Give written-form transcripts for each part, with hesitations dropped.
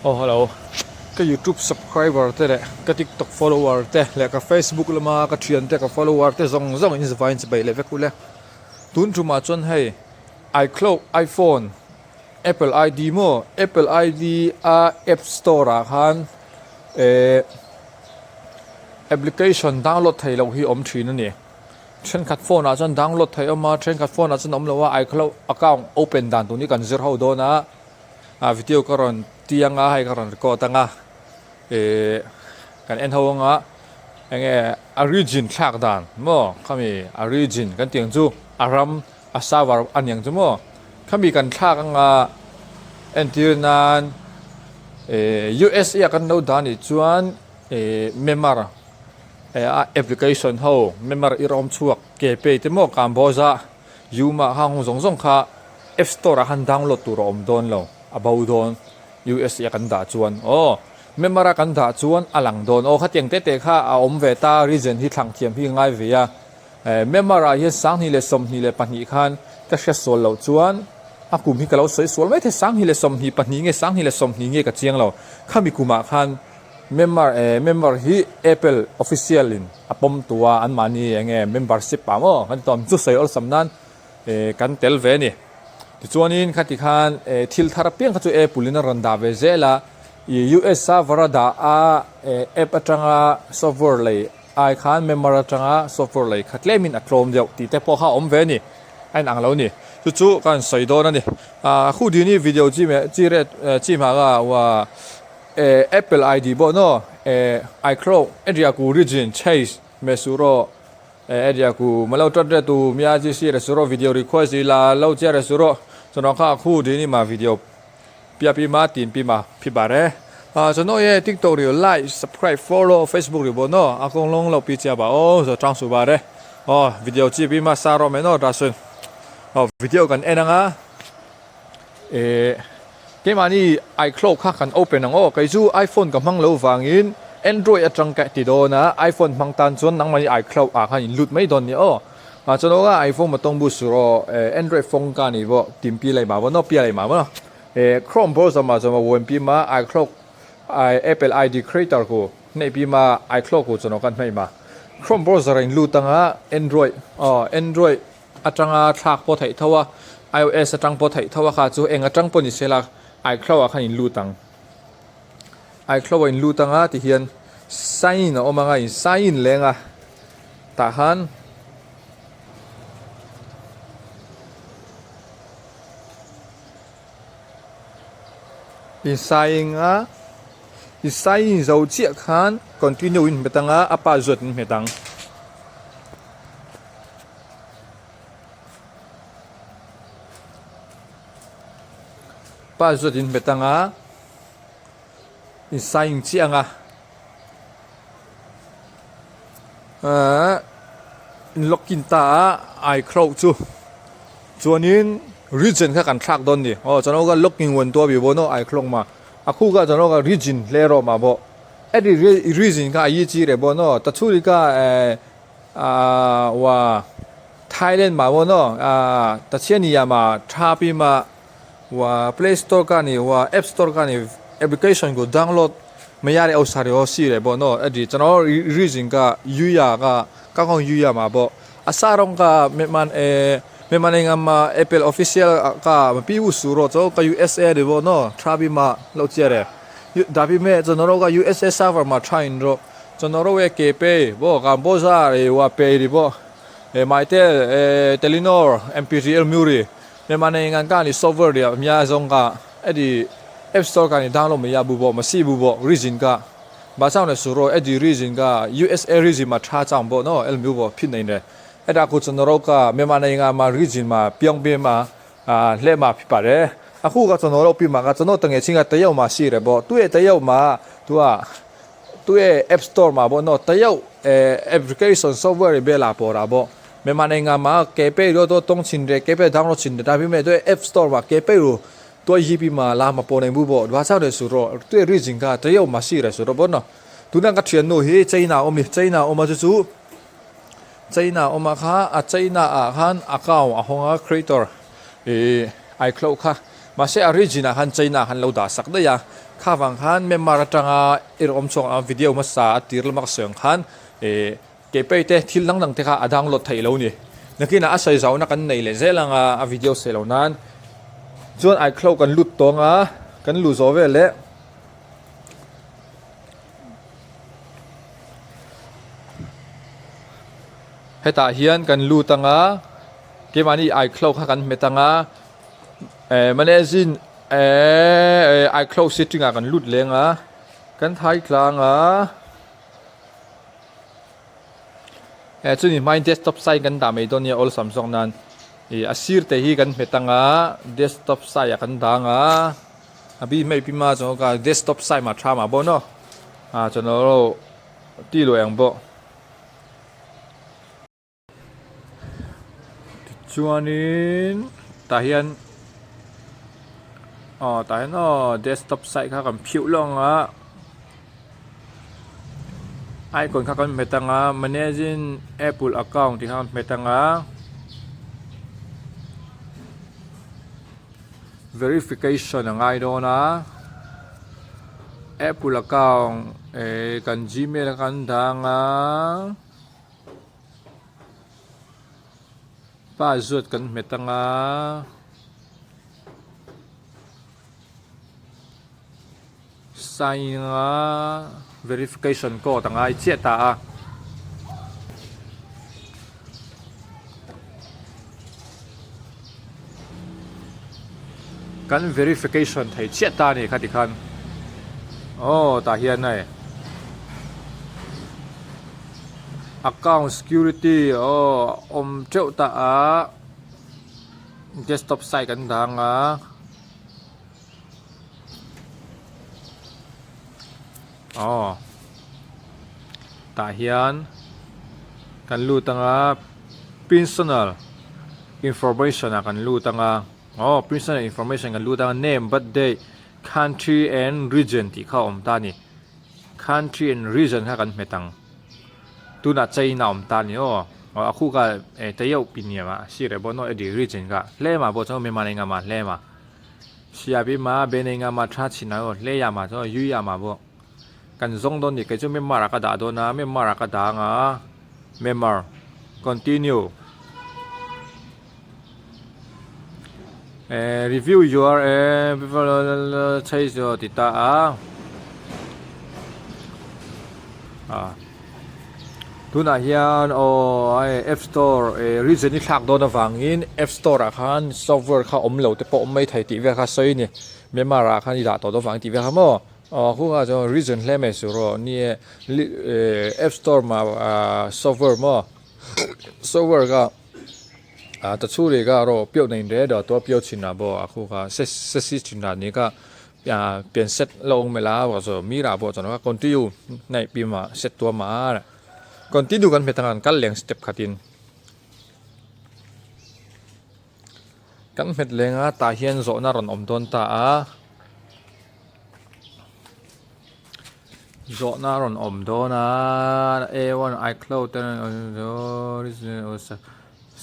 Aw hello ka youtube subscriber te leh ka tiktok follower te leh ka facebook lama ka thian te ka follower te zawng zawng in zavai in chibai leh vek ule tun tumah chuan hei icloud iphone apple id maw apple id a app store ah khan ehh application download theih loh hi a awm thin a ni. Thenkhat phone ah chuan download theih a awm a, thenkhat phone ah chuan a awm lo a, iCloud account open dan tur hi kan zir ho dawn a, ah video ka rawn ti ang a, hei ka rawn record ang a, ihh kan en ho ang a, eng nge a region thlak dan maw khami a region kan tih ang chu a ram a server a ni ang chu maw khami kan thlak ang a entir nan ihh USA ah kan lo dah anih chuan ihh Myanmar. A application ho member i rawm chhuak ke pay te maw Kamboja Yuma kha hung zawng zawng kha app store ah khan download tur a awm dawn lo a bo dawn USA a kan dah chuan aw member a kan dah chuan a lang dawn aw khatiang te te kha a awm ve ta region hi thlang thiam hi ngai ve a member ah hian 2022 khan ka hria sual loh chuan a kum hi ka lo sawi sual mai thei 2022 nge 2020 nge ka chiang lo khami kumah khan Member eh member hi Apple official in a pawm tu a anmahni eng nge membership ah maw kan ti tawh ang chu sawi awlsam nan eh kan tel ve a ni. Tichuanin khati khan eh thil thar apiang kha chu Apple in a rawn dah ve zel a, ih US server a dah a eh app atanga software lei ai khan member atanga software lei kha tlemin a tlawm deuh tih te pawh kha a awm ve a ni, a inang lo a ni. Chu chu ka han sawi dawn a ni. Ah khu dini video chi meh chi ret chi hmang a ua. Apple ID pawh naw iCloud area ku region chase me suro area ku malo tat re tu mia ji si re suro video request ila lo chia re suro chono kha khu dini ma video pia pi ma tin pi ma phi ba re chono ye tiktok ri like subscribe follow facebook ri bo no akong long lo pi chia ba o zo chang su ba re o video chi pi ma sa ro me no da sun o video kan en anga Eh keimahni iCloud kha kan open ang aw, kei chu iPhone ka hmang lo vangin Android atang ka ti dawn a, iPhone hmang tan chuan nangmahni iCloud ah khan in lut mai dawn nia aw. Ah chuan aw iPhone ma tawng bu sur aw, eh Android phone ka ni pawh timpi lei mah pawh Nokia lei mah pawh eh Chrome browser mah chuan wen pi ma iCloud Apple ID creator ku hneih pi ma iCloud ku chuan aw kan hmeih ma Chrome browser in lut anga Android aw Android atanga thlak pawh theih tho a, iOS atang pawh theih tho a kha chu eng atang pawh ni se la iCloud ah khan in lut ang. iCloud ah in lut ang a tihian sign in a awm ang a in sign in leng a tah khan in sign a in sign in zo chiah khan continue in hmet ang a a password in hmet ang. Password in hmet anga in sign chiah anga ahh in login ta a icloud chu chuanin region kha kan thlak dawn a ni aw chuan aw login wan tua bi bawk a icloud mah a khu kha chuan aw region hle erawh mah bawk heti region kha a yi chi reh bawk a ta chhuri kha ehh. Ah wa Thailand ma wo no ah ta chian ya ma tha pi ma wa Play Store ka ni wa App Store ka ni application ko download me ya re osari o si re bo no adi chano region ka yuya ka ka kong yuya ma bo asarong ka me man e me man nga ma Apple official ka ma pi u su ro cho ka USA de bo no tha pi ma lo che re da pi me chano ro ka USA server ma tha in ro Chawhnuah ke pe pawh Kamboja ih ua pe ri pawh eh Mytel eh Telenor MPGL Muri me mane ngan ka ni software ria mia zawng ka edi app store ka ni download mai ya bu pawh ma si bu pawh region ka ba chang le suro edi region ka USA region ma tha chang pawh no el mu pawh phin nei ne eda ku chawhnuah ka me mane nga ma region ma piang pe ma ah hle ma phi pare a khu ka chawhnuah pi ma ka chawhnuah ta nge chinga ta yau ma si re pawh tu e ta yau ma tua. Tue app store mah bawh naw ta yauh eh application software i bel ah pawh rah bawh me mah nei nga mah ke pei ru to tawng chin re ke pei download chin re ta pi me tue app store mah ke pei ru tua yi pi ma la ma pawh nei bu bawh dua chau nei su rawh tue region kha ta yauh ma si re su rawh bawh naw tuna ka thian nu hi China awm ni China awm a chu chu China awm a kha a China ah khan account a hawng a creator ih iCloud kha. Mahse a region ah khan China khan lo dah sak daih a, kha vang khan Myanmar atanga i rawn awm chhuak ang video hmasa a tir lama ka sawi ang khan ih kei pei te thil dang dang te kha a download theih lo ni. Nakinah a sawi zauhna kan nei leh zel ang a, a video sawi lo nan chuan iCloud kan lut tawng a, kan luh zawh vel leh. Hetah hian kan lut ang a, keimahni iCloud kha kan hmet ang a, eh managing eh iCloud setting ah kan lut leng a, kan thai tlang a, eh chumi hmain desktop side kan dah mai dawn nia awlsam zawk nan ih a sir te hi kan hmet ang a, desktop side ah kan dang a. A bi hmei pi ma chuan ka desktop side ma tha ma bawk naw a chuan lo ti luai ang bawk tichuanin tah hian aw tah hian aw desktop side kha kan phiuh lawk ang a icon kha kan hmet ang a managing apple account tih kha kan hmet ang a. Verification a ngai dawn a, Apple account eh kan gmail a kan dang a, password kan hmet ang a. Sign a verification code a ngai chiah ta a. Kan verification thei chiah ta a ni kha tikhan aw tah hian hei account security aw awm teuh ta a desktop side kan dang a. Aw tah hian kan lut ang a personal information ah kan lut ang a aw personal information kan lut ang a name birthday country and region tih kha a awm ta a ni country and region kha kan hmet ang tunah china a awm ta a ni aw a khu kha tayauh piniam ah sir eh pawh naw region kha hlem ah pawh chuan myanmar engah mah hlem ah. Siapi ma be nei nga ma tha chin aw hle ya ma chuan yu ya ma pawh kan zawng dawn ni kei chu Myanmar ah ka dah dawn a Myanmar ah ka dah ang a Myanmar continue eh review your eh chei chu ti ta a ah tunah hian aw hei app store eh region hi thlak dawn avangin app store ah khan software kha awm lo te pawh awm mai thei tih vel kha a sawi a ni Myanmar ah khan i dah tawh dawn avangin tih vel kha maw aw khuangah chuan region hle mai suh rawh ni e eh app store mah ah software maw software kha ah ta chhung leh kha rawh piauh nei reh deuh a tua piau chhin ah pawh a khu kha se se si thin dan ni kha ah pian set lo awm mai la a zawh mi rah pawh chuan continue hnaih pi mah set tua mah a continue kan hmet ang an kal leng step khatin kan hmet leng a tah hian zawhna rawn awm dawn ta a zawhna rawn awm dawn a a one icloud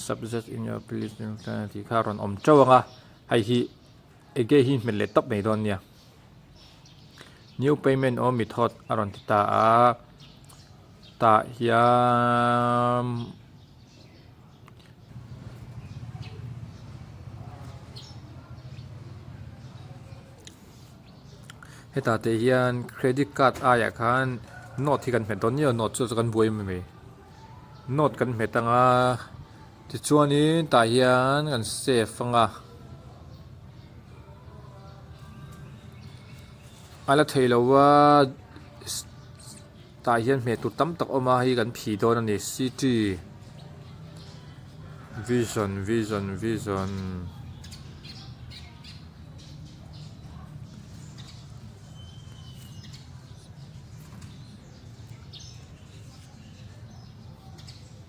subject in your please tih kha rawn awm teuh ang a hei hi. Ege hi hmet leh tawp mai dawn nia. New payment aw method a rawn ti ta a. Tah hian hetah te hian credit card aiah khan note hi kan hmet dawn nia note chu kan buai mai mai. Note kan hmet ang a tichuanin tah hian kan save ang a a la theih loh a tah hian hmeh tur tam tak a awm a hei kan phih dawn a ni city vision vision vision.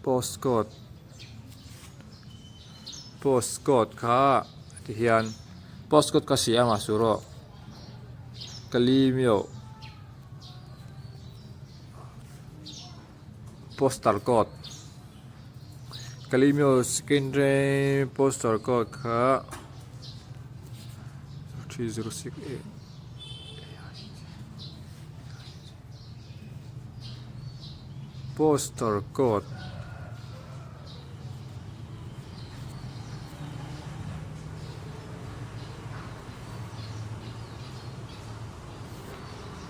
Post code post code kha ti hian post code kha siam a su rawh kalimio postal code kalimio secondary postal code kha. 306 A Poster code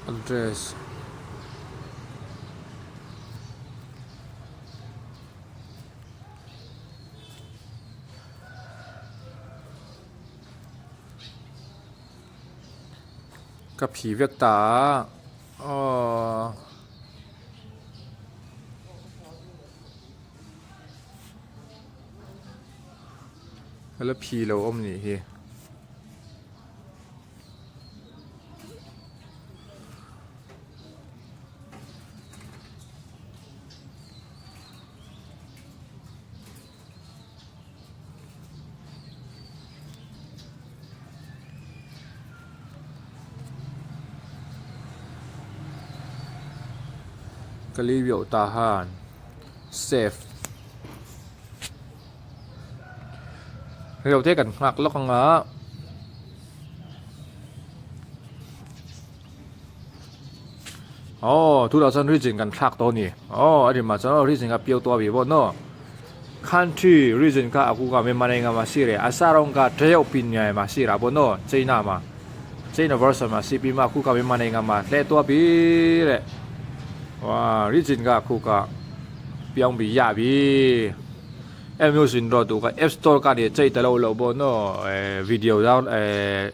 Address Ka phi vek ta a aww. Ka la phi lo awm nih hi. Ka lei viau ta han save reu te kan nghak lawk ang a. Aw tunah chuan region kan thlak tawh a ni aw a rimah chuan aw region kha piau tawh a bi bawk naw country region kha a kuk a mi manei nga ma sir e a sarong kha teuh pin ngai ma sir a bawk naw china ma china version ma cp ma kuk a mi manei nga ma hle tawh a bi le wa region kha a kuk a piang bi ya bi em nu sin rawh duh kha app store kha ni chei ta lo lo bawk naw video down eh.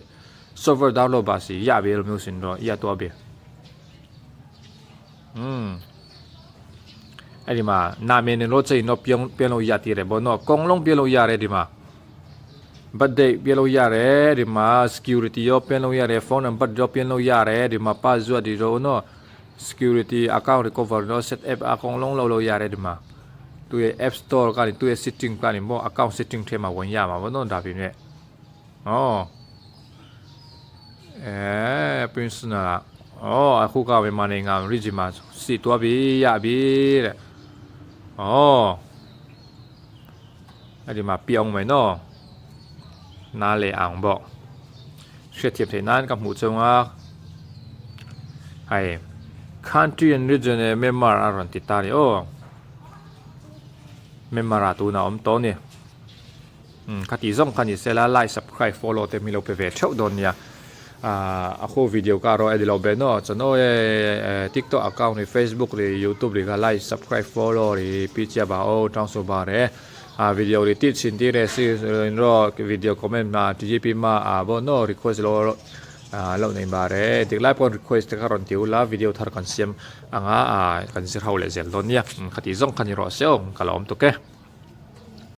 Software download ba si ya be lo mu sin ro ya to be. Hmm. Ai di ma na me ne lo chei no piang piang lo ya ti re bo no kong long piang lo ya re di ma. Birthday piang lo ya re di ma security yo piang lo ya re phone number yo piang lo ya re di ma password di ro no security account recover no set app a kong long lo lo ya re di ma. Tu ye app store ka ni tu ye setting ka ni mo account setting the ma won ya ma bo no da bi ne. Aw eh prisoner aw a khu ka me mane ngam rijima si tua bi ya bi le aw a di ma piong mai no na le ang bawk hriatthiam theih nan ka hmuh chunga hei country and region e Myanmar a rawn ti ta a ni aw Myanmar ah tunah a awm tawh a ni. Umm kha tih zawng kha ni sela like subscribe follow te milo pe ve theuh dawn nia ahh a khu video ka rawh edilo be naw chuan aw e tiktok account ri facebook ri youtube ri kha like subscribe follow ri pi chia ba aw tang su ba re ah video ri tih chhin tir e si in rawh video comment ma tgp ma ah pawh naw request lo ah lo nei ba re dik lai pawh request te kha rawn ti ula video thar kan siam anga ah kan zir ho leh zel dawn nia kha tih zawng kha ni rawh se aw ka la awm tuk e.